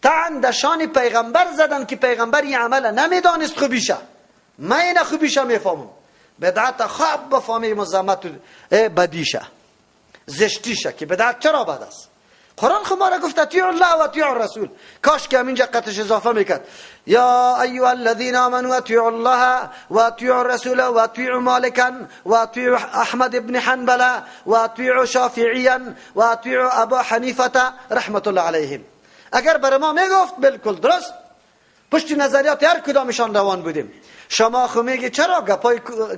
طعن در شان پیغمبر زدن که پیغمبر این عمل نمیدانست خوبیشه. من این خوبیشه میفهمم. بدعت خوب بفهمی مذمت بدیشه، زشتیشه که بدعت چرا بد است. قرآن خو ما را گفت اطیعوا الله و اطیعوا الرسول. کاش که همینجا قطش اضافه میکرد یا ایها الذین آمنوا اطیعوا الله و اطیعوا الرسول و اطیعوا مالکا و اطیعوا احمد ابن حنبل و اطیعوا شافعیا و اطیعوا ابا حنیفه رحمت الله علیهم. اگر بر ما میگفت بالکل درست، پشت نظریات هر کدامشان روان بودیم. شما خو میگی چرا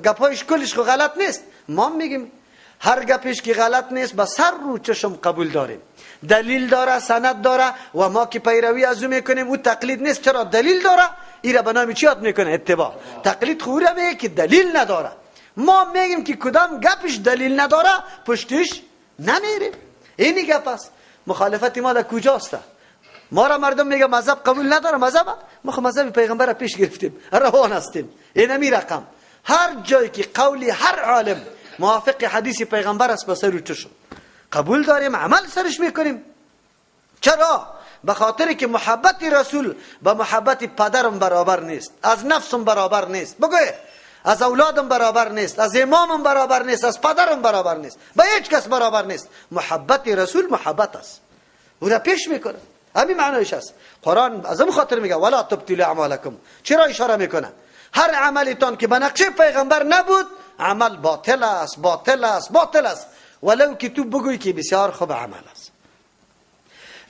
گپایش کلش خو غلط نیست. ما میگیم هر گپش که غلط نیست به سر رو چشم قبول داریم، دلیل داره، سند داره و ما که پیروی از او میکنیم او تقلید نیست. چرا دلیل داره؟ ایره به نام چی یاد میکنه؟ اتباع. تقلید خوره میگه که دلیل نداره. ما میگیم که کدام گپش دلیل نداره پشتش نمیریم. اینی گپ است. مخالفت ما در کجاست؟ ما را مردم میگه مذهب قبول نداره. مذهب ما خو مذهب پیغمبر پیش گرفتیم، روان هستیم. اینمی رقم هر جایی که قولی هر عالم موافق حدیث پیغمبر است به سر و چشم قبول داریم، عمل سرش میکنیم. چرا؟ به خاطر که محبت رسول به محبت پدرم برابر نیست، از نفسم برابر نیست، بگو از اولادم برابر نیست، از امامم برابر نیست، از پدرم برابر نیست، به هیچ کس برابر نیست. محبت رسول محبت است، او را پیش میکنه. همین معنایش است. قرآن از اون خاطر میگه ولا تبطلوا اعمالکم. چرا اشاره میکنه؟ هر عملتان که به نقشه پیغمبر نبود عمل باطل است، باطل است، باطل است، ولو که تو بگویی که بسیار خوب عمل است.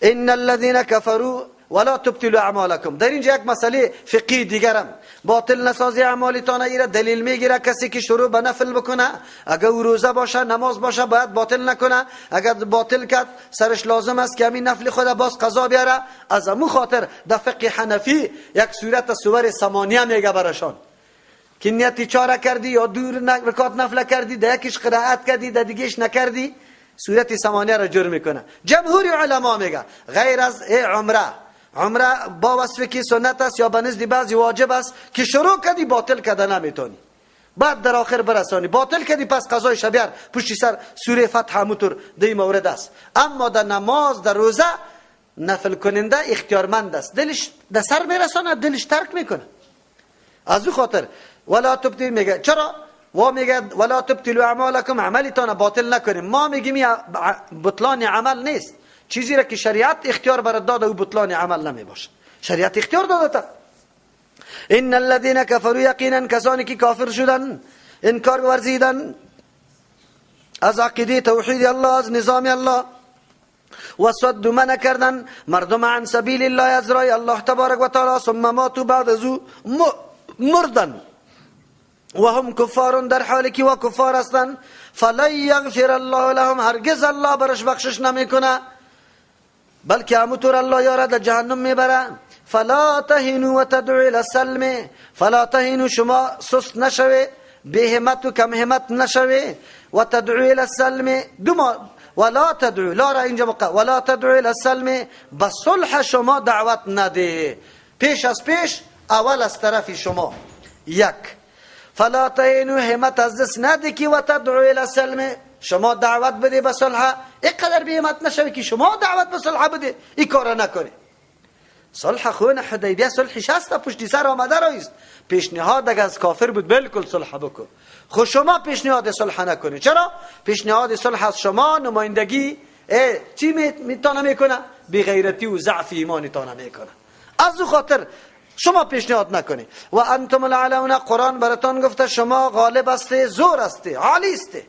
ان الذين كفروا ولا تبطلوا اعمالکم. در اینجا یک مسئله فقهی دیگرم، باطل نسازی اعمالتان. ایره دلیل میگیره کسی که شروع به نفل بکنه، اگر او روزه باشه نماز باشه باید باطل نکنه، اگر باطل کرد سرش لازم است که همین نفل خود باز قضا بیاره. از امو خاطر در فقه حنفی یک صورت سور ثمانیه میگه براشان که نیتی چاره کردی یا دور رکات نفل کردی، در یکیش قرائت کردی در دیگهش نکردی، صورت ثمانیه را جور میکنه. جمهور علما میگه غیر از عمره، عمره با وصف که سنت است یا به نزد بعضی واجب است که شروع کردی باطل کرده نمیتونی، بعد در آخر برسانی باطل کردی پس قضای شبیار پشتی سر سوره فتح همونطور دی مورد است. اما در نماز در روزه نفل کننده اختیارمند است، دلش در سر میرسانه، دلش ترک میکنه. از او خاطر ولا تبطل میگه. چرا؟ و میگه ولا تبطلوا اعمالکم، عملتان باطل نکنیم. ما میگیم بطلان عمل نیست، چیزی را که شریعت اختیار برات داده او بطلان عمل نمی باشه. شریعت اختیار داده تا. ان الذين كفروا یقینا کسانی که کافر شدن، انکار ورزیدن از عقیده توحید الله، از نظام الله، و صد منع کردن مردم عن سبیل الله، از راه الله تبارک و تعالی، ثم ماتوا بعد از او مردن و هم کفار، در حالی که و کفار هستند، فلن یغفر الله لهم، هرگز الله برش بخشش نمیکنه، بلکه همونطور الله یاره در جهنم میبره. فلا تهنوا و تدعوا الى السلم، فلا تهنوا شما سست نشوی، به همت و کم همت نشوی، و تدعوا الى السلم دو ولا تدعوا لا را اینجا مقا ولا تدعوا الى السلم، به صلح شما دعوت نده، پیش از پیش اول از طرف شما. یک فلا تهنوا همت از دست نده که و تدعوا الى السلم، شما دعوت بده به صلح، اینقدر به همت نشوی که شما دعوت به صلح بده، این کار نکنی. صلح خون حدیبیه صلح شست پشتی سر آمده رایست، پیشنهاد اگر از کافر بود بالکل صلح بکن، خو شما پیشنهاد صلح نکنی. چرا؟ پیشنهاد صلح از شما نمایندگی چی میتونه میکنه؟ بی غیرتی و ضعف ایمانی تانه میکنه. از او خاطر شما پیشنهاد نکنی. و انتم الاعلون، قرآن براتان گفته شما غالب هستی، زور هستی، عالی هستی.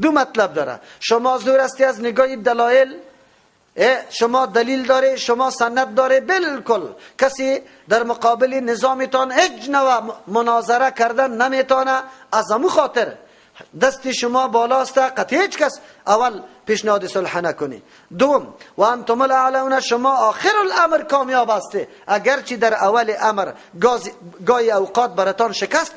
دو مطلب داره، شما زور هستی از نگاه دلایل، شما دلیل داره، شما سند داره، بالکل کسی در مقابل نظامتان هیچ نوع مناظره کردن نمیتونه. از امو خاطر دست شما بالاست، قطعی هیچ کس اول پیشنهاد صلح نکنی. دوم و انتم الاعلون، شما آخر الامر کامیاب هستی، اگرچه در اول امر گاهی اوقات براتان شکست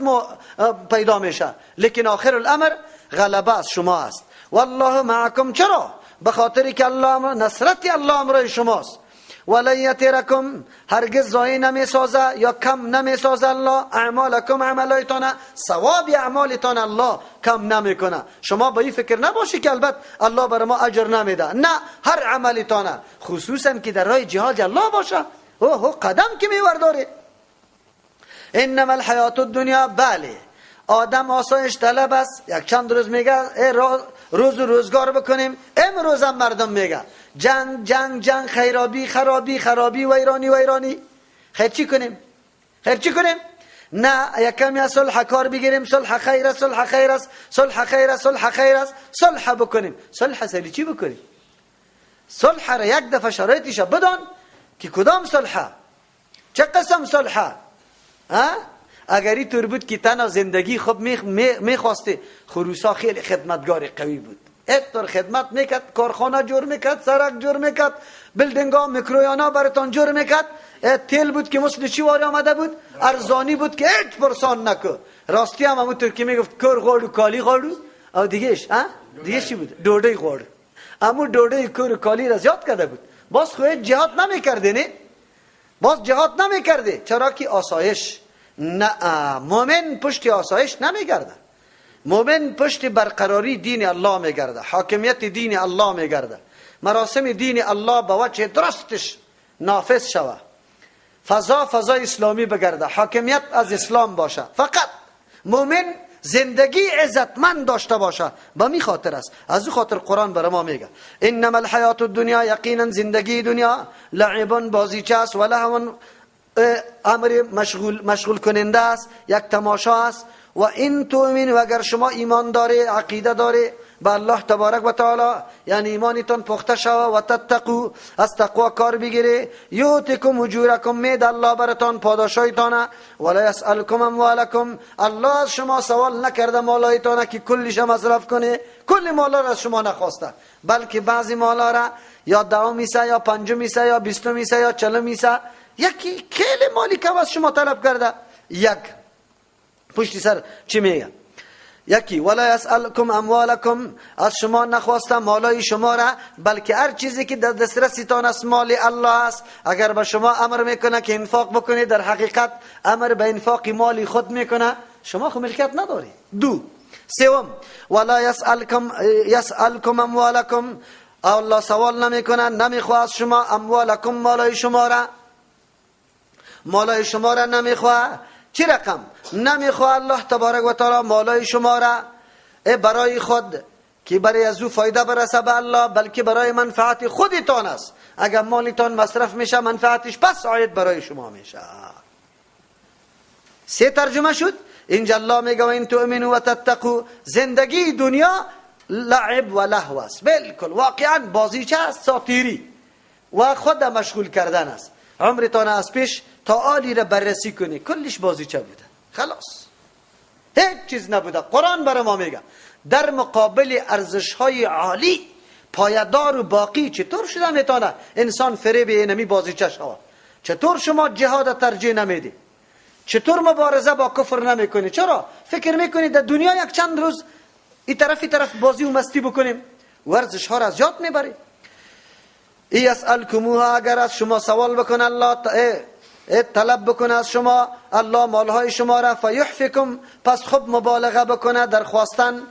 پیدا میشه، لیکن آخر الامر غلبه از شما است. والله معکم، چرا؟ به خاطر که الله نصرت الله امرای شماست. ولن یترکم، هرگز ضایع نمیسازه یا کم نمیسازه الله اعمالکم، عملایتان، ثواب اعمالتان الله کم نمیکنه. شما با این فکر نباشی که البته الله بر ما اجر نمیده، نه، هر عملتان، خصوصا که در راه جهاد الله باشه، اوه قدم که میورداره. انما الحیات الدنیا، بله آدم آسایش طلب است، یک چند روز میگه روز و روزگار بکنیم. امروز هم مردم میگه جنگ جنگ جنگ، خیرابی خرابی خرابی، ویرانی ویرانی. خیر چی کنیم؟ خیر چی کنیم؟ نه، یکم یا صلح کار بگیریم، صلح خیر است، صلح خیر است، صلح خیر است، صلح خیر است، صلح بکنیم. صلح سری چی بکنیم؟ صلح را یک دفعه شرایطش بدان که کدام صلح، چه قسم صلح. ها؟ اگر این طور بود که تنها زندگی خب میخواستی، خروسا خیلی خدمتگار قوی بود، اینطور خدمت میکرد، کارخانه جور میکرد، سرک جور میکرد، building ها میکرویانا براتان جور میکرد، تیل بود که مثل چی واری آمده بود، ارزانی بود که هیچ پرسان نکو. راستی هم همون طور که میگفت کور غاړو کالی غاړو، او دیگهش ها دیگه چی بود؟ ډوډۍ غاړو. امو ډوډۍ کور کالی را زیاد کرده بود. باز خو جهاد نمیکرده، نه باز جهاد نمیکرده. چرا که آسایش نه، مؤمن پشت آسایش نمیگرده، مؤمن پشت برقراری دین الله میگرده، حاکمیت دین الله میگرده، مراسم دین الله به وجه درستش نافذ شوه، فضا فضای اسلامی بگرده، حاکمیت از اسلام باشه. فقط مؤمن زندگی عزتمند داشته باشه، به می خاطر است. از او خاطر قرآن برای ما میگه انما الحیات الدنیا، یقینا زندگی دنیا لعب بازیچه است، و لهو امر مشغول کننده است، یک تماشا است. و این تؤمن، و اگر شما ایمان داره، عقیده داره به الله تبارک و تعالی، یعنی ایمانتان پخته شوه، و تتقو، از تقوا کار بگیره، یؤتکم اجورکم، مید الله براتان پاداشایتان، ولا یسألکم اموالکم، الله از شما سوال نکرده مالایتان که کلش مصرف کنه، کل مالا را از شما نخواسته، بلکه بعضی مالا را یا دهم حصه یا پنجم حصه یا بیستم حصه یا چهلم حصه، یکی خیلی مالی که از شما طلب کرده. یک پشتی سر چی میگه؟ یکی ولا یسألکم اموالکم، از شما نخواسته مالای شما را، بلکه هر چیزی که در دسترستان است مال الله است. اگر به شما امر میکنه که انفاق بکنید، در حقیقت امر به انفاق مال خود میکنه، شما خو ملکیت نداری. دو سوم ولا یسألکم اموالکم، الله سوال نمیکنه، نمیخواه از شما اموالکم مالای شما را، مالای شما را نمیخواه. چی رقم نمیخواه الله تبارک و تعالی مالای شما را برای خود که برای از او فایده برسه به الله، بلکه برای منفعت خودتان است. اگر مالتان مصرف میشه، منفعتش پس عاید برای شما میشه. سه ترجمه شد. اینجا الله میگه این تؤمنوا و تتقوا، زندگی دنیا لعب و لهو است، بالکل واقعا بازیچه است، ساتیری و خود مشغول کردن است. عمرتان از پیش تا آلی را بررسی کنی، کلش بازیچه بوده، خلاص هیچ چیز نبوده. قرآن برای ما میگه در مقابل ارزش های عالی پایدار و باقی چطور شده میتونه انسان فریب اینمی بازیچه شود؟ چطور شما جهاد ترجیح نمیدی؟ چطور مبارزه با کفر نمیکنی؟ چرا فکر میکنی در دنیا یک چند روز این طرف این طرف بازی و مستی بکنیم؟ ورزش ها را زیاد میبری. ای یسألکموها، اگر از شما سوال بکنه الله، طلب بکنه از شما الله مالهای شما را، فیحفکم، پس خب مبالغه بکنه در خواستن،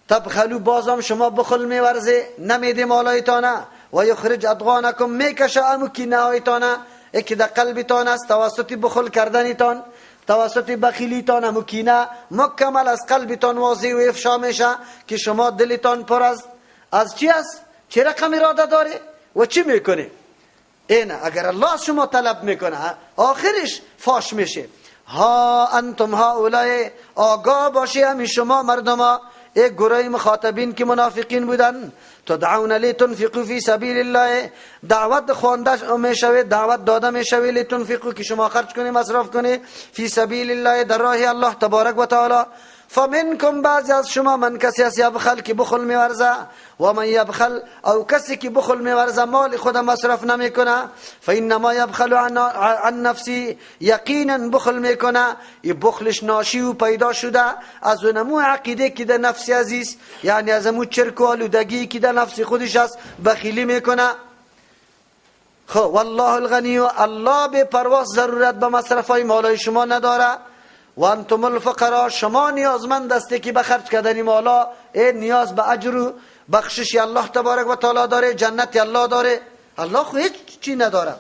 تبخلو، بازم شما بخل میورزه، نمیده مالایتانه، و یخرج ادغانکم، میکشه امو کینه هایتانه که در قلبتان است، توسط بخل کردنتان، توسط بخیلیتان، امو کینه مکمل از قلبتان واضح و افشا میشه که شما دلتان پر از چی است، چه رقم اراده داره و چی میکنه. اینه اگر الله شما طلب میکنه، آخرش فاش میشه. ها انتم هؤلاء، آگاه باشی همی شما مردما، یک گروه مخاطبین که منافقین بودن، تدعون لتنفقوا فی سبیل الله، دعوت خوانده میشوه، دعوت داده میشوه، لتنفقوا، که شما خرج کنی، مصرف کنی، فی سبیل الله، در راه الله تبارک و تعالی. فمنکم، بعضی از شما، من کسی است یبخل، که بخل میورزه، و من یبخل، او کسی که بخل میورزه مال خود مصرف نمیکنه، فانما یبخل عن نفسی، یقینا بخل میکنه. این بخلش ناشی و پیدا شده از اونمو عقیده که در نفس عزیز، یعنی از امو چرک و آلودگی که در نفس خودش است، بخیلی میکنه. خب والله الغنی، الله به پرواز ضرورت به مصرف های مالای شما نداره. و انتم الفقراء، شما نیازمند هستی که به خرج کردن مالا نیاز به اجر و بخشش الله تبارک و تعالی داره، جنت الله داره. الله خو هیچ چی نداره.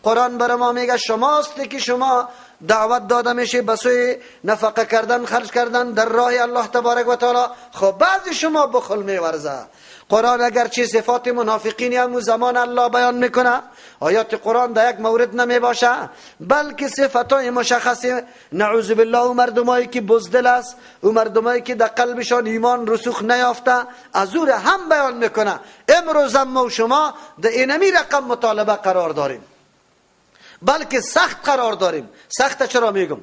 قرآن بر ما میگه شماست که شما دعوت داده میشه به سوی نفقه کردن، خرج کردن در راه الله تبارک و تعالی. خب بعضی شما بخل میورزه. قرآن اگرچه صفات منافقین هم زمان الله بیان میکنه، آیات قرآن در یک مورد نمی باشه، بلکه صفتای مشخص نعوذ بالله او مردمایی که بزدل است، او مردمایی که در قلبشان ایمان رسوخ نیافته، از او هم بیان میکنه. امروز ما و شما در اینمی رقم مطالبه قرار داریم، بلکه سخت قرار داریم. سخت چرا میگم؟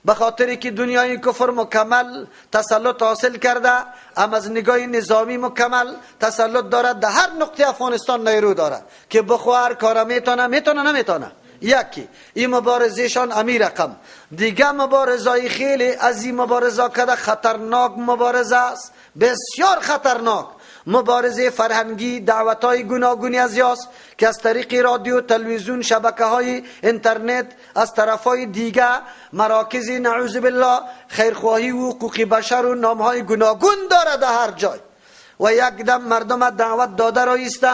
به خاطری که دنیای کفر مکمل تسلط حاصل کرده، هم از نگاه نظامی مکمل تسلط دارد، در هر نقطه افغانستان نیرو دارد که بخواه کار میتونه، میتونه نمیتونه. یکی این مبارزهشان امی رقم، دیگه مبارزای خیلی از این مبارزه کده خطرناک مبارزه است، بسیار خطرناک. مبارزه فرهنگی، دعوت‌های گوناگونی از یاس که از طریق رادیو، تلویزیون، شبکه‌های اینترنت، از طرف‌های دیگه مراکز نعوذ بالله خیرخواهی و حقوق بشر و نام‌های گوناگون داره در هر جای. و یک دم مردم دعوت داده را ایسته،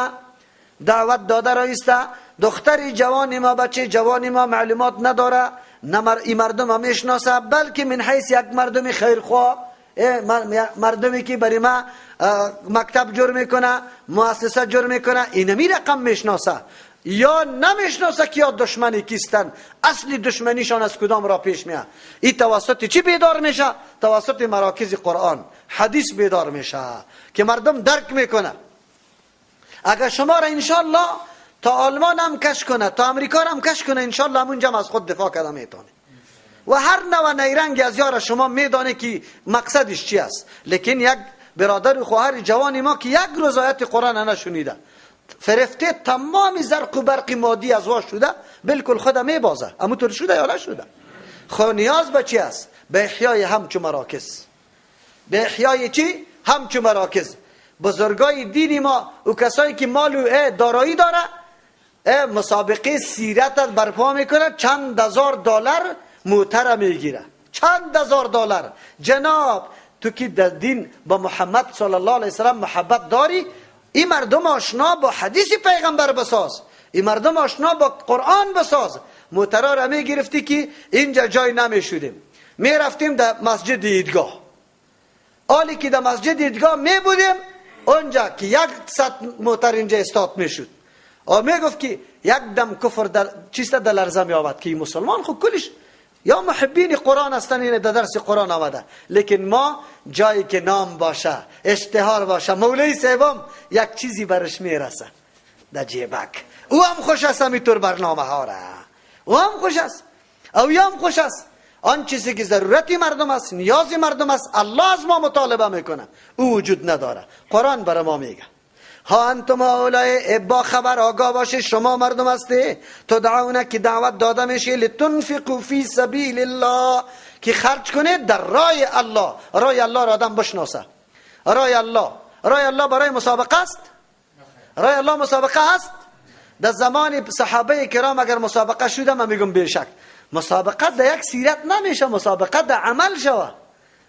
دعوت داده را ایسته. دختر جوان ما، بچه جوان ما معلومات نداره، نه این مردم هم میشناسه، بلکه من حیث یک مردم خیرخواه، مردمی که برای ما مکتب جور میکنه، مؤسسه جور میکنه، اینمی رقم میشناسه یا نمیشناسه که یا دشمنی کیستن، اصل دشمنیشان از کدام را پیش میاد. این توسط چی بیدار میشه؟ توسط مراکز قرآن حدیث بیدار میشه که مردم درک میکنه. اگر شما را انشالله تا آلمان هم کش کنه، تا امریکا هم کش کنه، انشالله همونجا هم از خود دفاع کرده میتونه. و هر نوع نیرنگ از یار شما میدانه که مقصدش چی است. لیکن یک برادر و خواهر جوان ما که یک روز آیت قرآن نشنیده، فرفته تمام زرق و برق مادی از وا شده، بالکل خود میبازه. اما طور شده یا نشده؟ خو نیاز به چی است؟ به احیای همچو مراکز. به احیای چی؟ همچو مراکز. بزرگای دین ما و کسایی که مال و دارایی داره، مسابقه سیرت برپا میکنه، چند هزار دلار موتر میگیره، چند هزار دلار. جناب تو که در دین با محمد صلی الله علیه وسلم محبت داری، این مردم آشنا با حدیث پیغمبر بساز، این مردم آشنا با قرآن بساز. موترا را میگرفتی که اینجا جای نمیشودیم، میرفتیم در مسجد عیدگاه. حالی که در مسجد عیدگاه میبودیم، اونجا که 100 موتر اینجا استاد میشد، او میگفت که یک دم کفر در چیست در لرزه میآمد که مسلمان خب کلش یا محبین قرآن هستن، اینه در درس قرآن آمده. لیکن ما جایی که نام باشه، اشتهار باشه، مولوی صاحبم یک چیزی برش میرسه در جیبک، او هم خوش است همینطور برنامه ها را، او هم خوش است، او هم خوش است. آن چیزی که ضرورتی مردم است، نیاز مردم است، الله از ما مطالبه میکنه، او وجود نداره. قرآن برای ما میگه ها انتم هؤلاء، با خبر آگاه باشه شما مردم هستی، تدعونه که دعوت داده میشه، لتنفقوا فی سبیل الله، که خرج کنید در راه الله. راه الله را آدم بشناسه. راه الله، راه الله برای مسابقه است؟ راه الله مسابقه است؟ در زمان صحابه کرام اگر مسابقه شده، من میگم بیشک مسابقه در یک سیرت نمیشه، مسابقه در عمل شوه،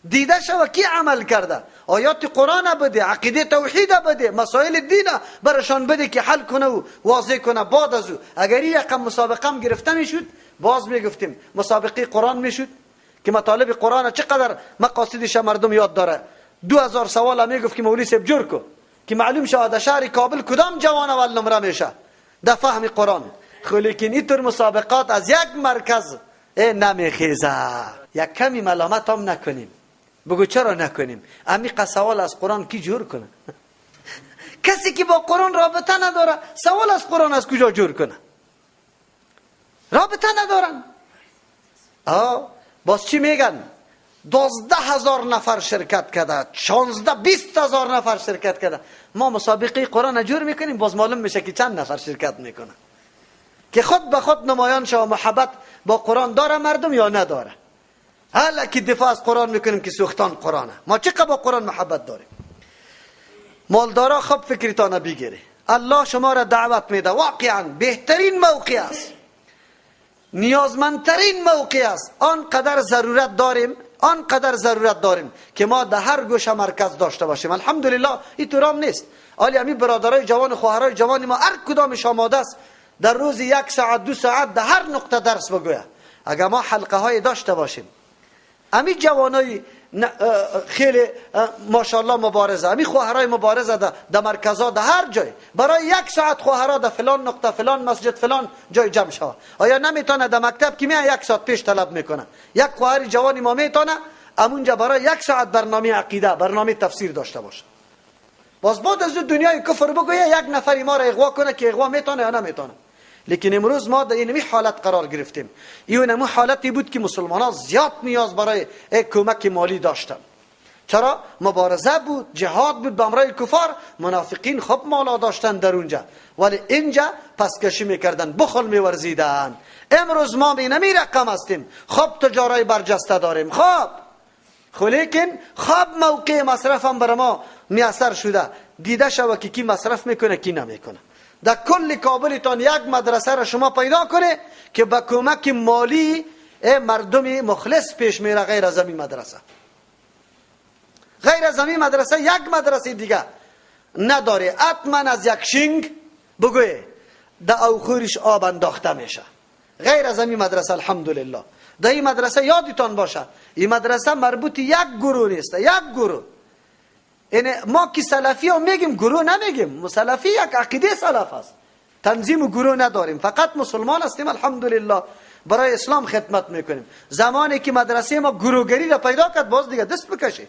دیده شوه کی عمل کرده، آیات قرآن بده، عقیده توحید بده، مسائل دین برشان بده که حل کنه و واضح کنه. بعد از او اگر این رقم مسابقه هم گرفته میشد، باز میگفتیم مسابقه قرآن میشد که مطالب قرآن چقدر مقاصدش مردم یاد داره. 2000 سوال هم میگفت که مولوی صاحب جور کو که معلوم شود در شهر کابل کدام جوان اول نمره میشه در فهم قرآن. خو لیکن اینطور مسابقات از یک مرکز نمیخیزه. یک کمی ملامت هم نکنیم، بگو چرا نکنیم؟ عمیق سوال از قرآن کی جور کنه؟ کسی که با قرآن رابطه نداره سوال از قرآن از کجا جور کنه؟ رابطه ندارن. باز چی میگن؟ 12,000 نفر شرکت کرده، 16-20,000 نفر شرکت کرده. ما مسابقه قرآن جور میکنیم، باز معلوم میشه که چند نفر شرکت میکنه، که خود به خود نمایان شو محبت با قرآن داره مردم یا نداره. حالا که دفاع از قرآن میکنیم که سوختان قرآنه، ما چقدر با قرآن محبت داریم. مالدارا خب فکرتان بگیره، الله شما را دعوت میده. واقعا بهترین موقع است، نیازمندترین موقع است. آنقدر ضرورت داریم، آنقدر ضرورت داریم که ما در هر گوشه مرکز داشته باشیم. الحمدلله این طورام نیست. آلی امی برادرای جوان و خواهرای جوان ما هر کدامش آماده است در روز 1 ساعت 2 ساعت در هر نقطه درس بگوید. اگر ما حلقه های داشته باشیم، امی جوانای خیلی ماشاءالله مبارزه، امی خواهرای مبارزه در مرکزها در هر جای برای 1 ساعت خواهرا در فلان نقطه فلان مسجد فلان جای جمع شوه. آیا نمیتونه در مکتب که میاد 1 ساعت پیش طلب میکنه؟ یک خواهر جوانی ما میتونه امونجا برای 1 ساعت برنامه عقیده، برنامه تفسیر داشته باشه. باز بعد از دنیای کفر بگویه یک نفری ما را اغوا کنه که اغوا میتونه یا نمیتونه. لیکن امروز ما در اینمی حالت قرار گرفتیم. این همون حالتی بود که مسلمان ها زیاد نیاز برای کمک مالی داشتن. چرا؟ مبارزه بود، جهاد بود به امرای کفار، منافقین خب مالا داشتن در اونجا، ولی اینجا پسکشی میکردن، بخل میورزیدن. امروز ما اینمی رقم هستیم. خب تجارای برجسته داریم، خب لیکن خب موقع مصرف هم بر ما میسر شده. دیده شوه که کی مصرف میکنه کی نمیکنه. در کل کابلتان یک مدرسه را شما پیدا کنه که با کمک مالی مردم مخلص پیش میره، غیر از این مدرسه، غیر از این مدرسه یک مدرسه دیگه نداره. حتما از یک شینگ بگوی در اوخورش آب انداخته میشه. غیر از این مدرسه الحمدلله. در این مدرسه یادتان باشه این مدرسه مربوط یک گروه نیست، یک گروه. یعنی ما که سلفی ها میگیم گروه نمیگیم، سلفی یک عقیده سلف است، تنظیم و گروه نداریم، فقط مسلمان هستیم الحمدلله، برای اسلام خدمت میکنیم. زمانی که مدرسه ما گروهگری را پیدا کرد باز دیگه دست بکشه،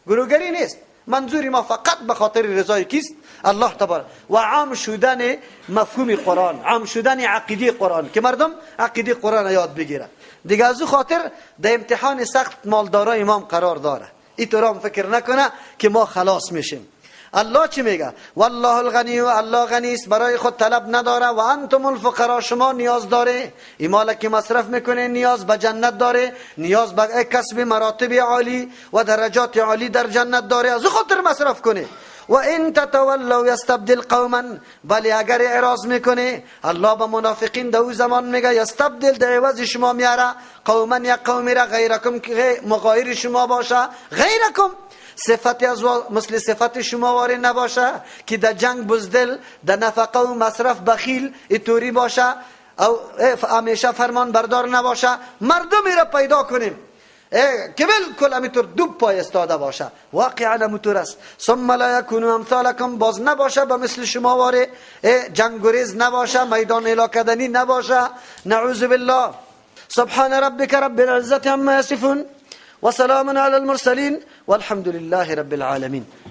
گروهگری نیست. منظور ما فقط به خاطر رضای کیست؟ الله تبارک و عام شدن مفهوم قرآن، عام شدن عقیده قرآن که مردم عقیده قرآن یاد بگیره. دیگه از او خاطر در امتحان سخت مالدارای امام قرار داره. اینطور هم فکر نکنه که ما خلاص میشیم. الله چی میگه؟ والله الغنی، و الله غنی است، برای خود طلب نداره. و انتم الفقراء، شما نیاز داره. این مال که مصرف میکنه نیاز به جنت داره، نیاز به کسب مراتب عالی و درجات عالی در جنت داره، از خاطر مصرف کنه. و ان تتولوا یستبدل قوما، بلی اگر اعراض میکنه، الله به منافقین در او زمان میگه یستبدل، در عوض شما میاره قوما، یک قومی را غیرکم که مغایر شما باشه، غیرکم صفت از مثل صفت شما واره نباشه که در جنگ بزدل، در نفقه و مصرف بخیل ایتوری باشه، او همیشه فرمان بردار نباشه. مردمی را پیدا کنیم که بالکل همینطور دوب پای استاده باشه. واقعا همینطور است. ثم لا یکونوا امثالکم، باز نباشه به مثل شما واره، جنگ گریز نباشه، میدان اعلا کردنی نباشه، نعوذ بالله. سبحان ربک رب العزة عما یصفون وسلام على المرسلين والحمد لله رب العالمين.